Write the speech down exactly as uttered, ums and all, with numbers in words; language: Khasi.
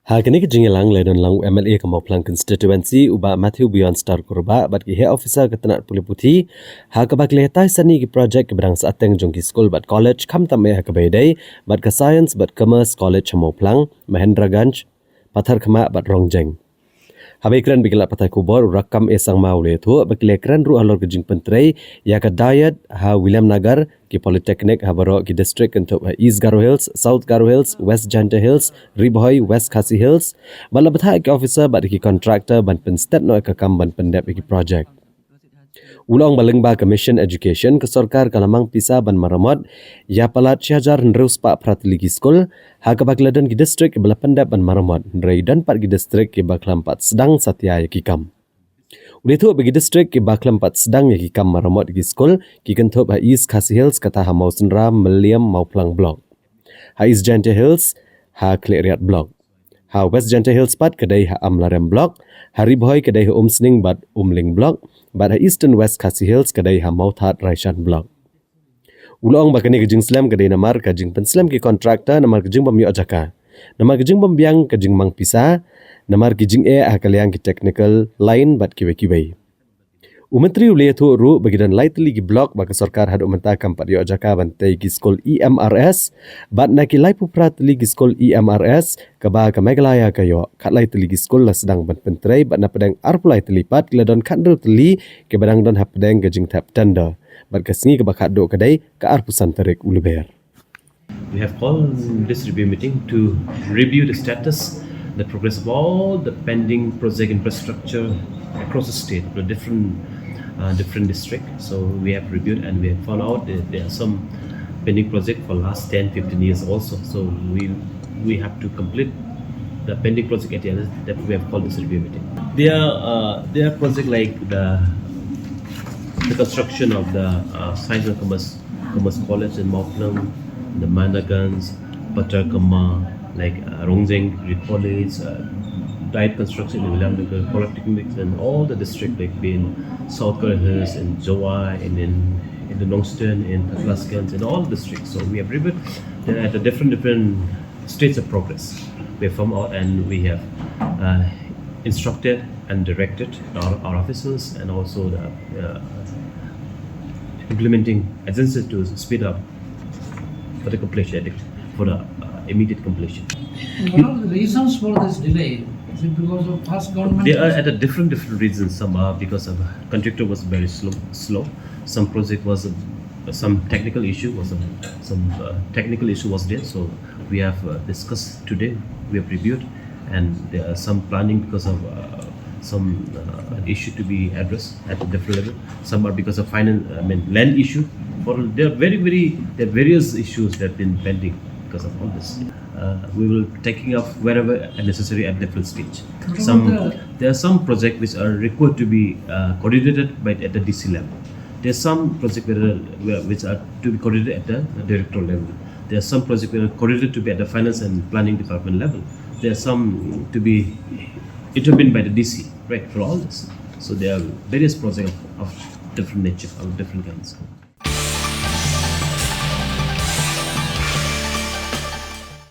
Ha kane ka jingïalang la don lang u M L A ka Mawphlang constituency u Bah Matthew Beyondstar Kurbah bad ki heh officer ka tnat pule puthi, ha kaba ki la ïatai sani ki projek kiba dang sahteng jong ki skul bad college, khamtam eh ha kaba ïadei bad ka Science bad Commerce College ha Mawphlang, Mahendraganj, Patharkhmah bad Rongjeng. Haba ïakren bad ki lad pathai khubor, u Rakkam A Sangma u la ïathuh ba ki la kren ruh halor ka jingpyntrei ïa ka DIET ha Williamnagar, ki polytechnic ha baroh ki district kynthup ha East Garo Hills, South Garo Hills, West Jaintia Hills, Ri Bhoi, West Khasi Hills, bad la bthah ïa ki officer bad ïa ki contractor ban pynstet noh ïa ka kam ban pyndep ïa ki projek. U la ong ba lyngba ka Mission Education, ka sorkar ka la mang pisa ban maramot ïa palat shi hajar hynriew spah phra tylli ki skul, ha kaba ki la don ki district kiba la pyndep ban maramot, hynrei don pat ki district kiba khlem pat sdang satia ïa ki kam. U la ïathuh ba ki district kiba khlem pat sdang ïa ki kam maramot ïa ki skul ki kynthup ha East Khasi Hills, kata ha Mawsynram, Mylliem, Mawphlang Block, ha East Jaintia Hills, ha Khliehriat Block, ha West Jaintia Hills pat ka dei ha Amlarem Block, ha Ri Bhoi ka dei ha Umsning bad Umling Block, bad ha Eastern West Khasi Hills ka dei ha Mawthadraishan Block. U la ong ba kane ka jingslem ka dei namar ka jingpynslem ki contractor, namar ka jingbym ïoh jaka, namar ka jingbym biang ka jingmang pisa, namar ki jingeh ha ka liang ki technical line bad kiwei kiwei. U Myntri u la ïathuh ruh ba ki don lai tylli ki block ba ka sorkar haduh mynta kam pat ïoh jaka ban tei ki skul E M R S, bad na ki laiphew phra tylli ki skul E M R S kaba ka Meghalaya ka ïoh, khatlai tylli ki skul la sdang ban pyntrei, bad na pdeng arphew lai tylli pat ki la don khathynriew tylli kiba dang don hapdeng ka jingthep tender, bad ka sngi kaba khatduh ka dei ka arphew san tarik u Lber. We have called this review meeting to review the status, the progress of all the pending project infrastructure across the state, the different, uh, different district. So we have reviewed and we have found out that there are some pending project for last ten, fifteen years also. So we, we have to complete the pending project at the end that we have called this review meeting. There are, uh, there are projects like the, the construction of the, uh, Science and Commerce, Commerce College in Mawphlang, the Mahendraganj, Patharkhmah, like, uh, Rongjeng Degree College, uh, DIET construction in Williamnagar, polytechnics in all the district, like in South Garo Hills, in Jowai, and in, in the Nongstoiñ, in Hathlasganj, in all districts. So we have reviewed them at a different, different stage of progress. We have come out and we have, uh, instructed and directed our, our officers and also the, uh, implementing agencies to speed up for the completion, for the, uh, immediate completion. What are the reasons for this delay? Is it because of past government? They are at a different, different reasons. Some are because of, uh, contractor was very slow, slow. Some project was, uh, some technical issue was, uh, some, uh, technical issue was there. So we have, uh, discussed today. We have reviewed, and there are some planning because of, uh, some, uh, issue to be addressed at a different level. Some are because of final, I mean, land issue. For there are very, very, there are various issues that have been pending because of all this. Uh, we will taking up wherever necessary at different stage. What about some the there are some projects which are required to be, uh, coordinated by at the D C level. There are some projects which are, which are to be coordinated at the director level. There are some projects which are coordinated to be at the finance and planning department level. There are some to be intervened by the D C, right, for all this. So there are various projects of, of different nature, of different kinds.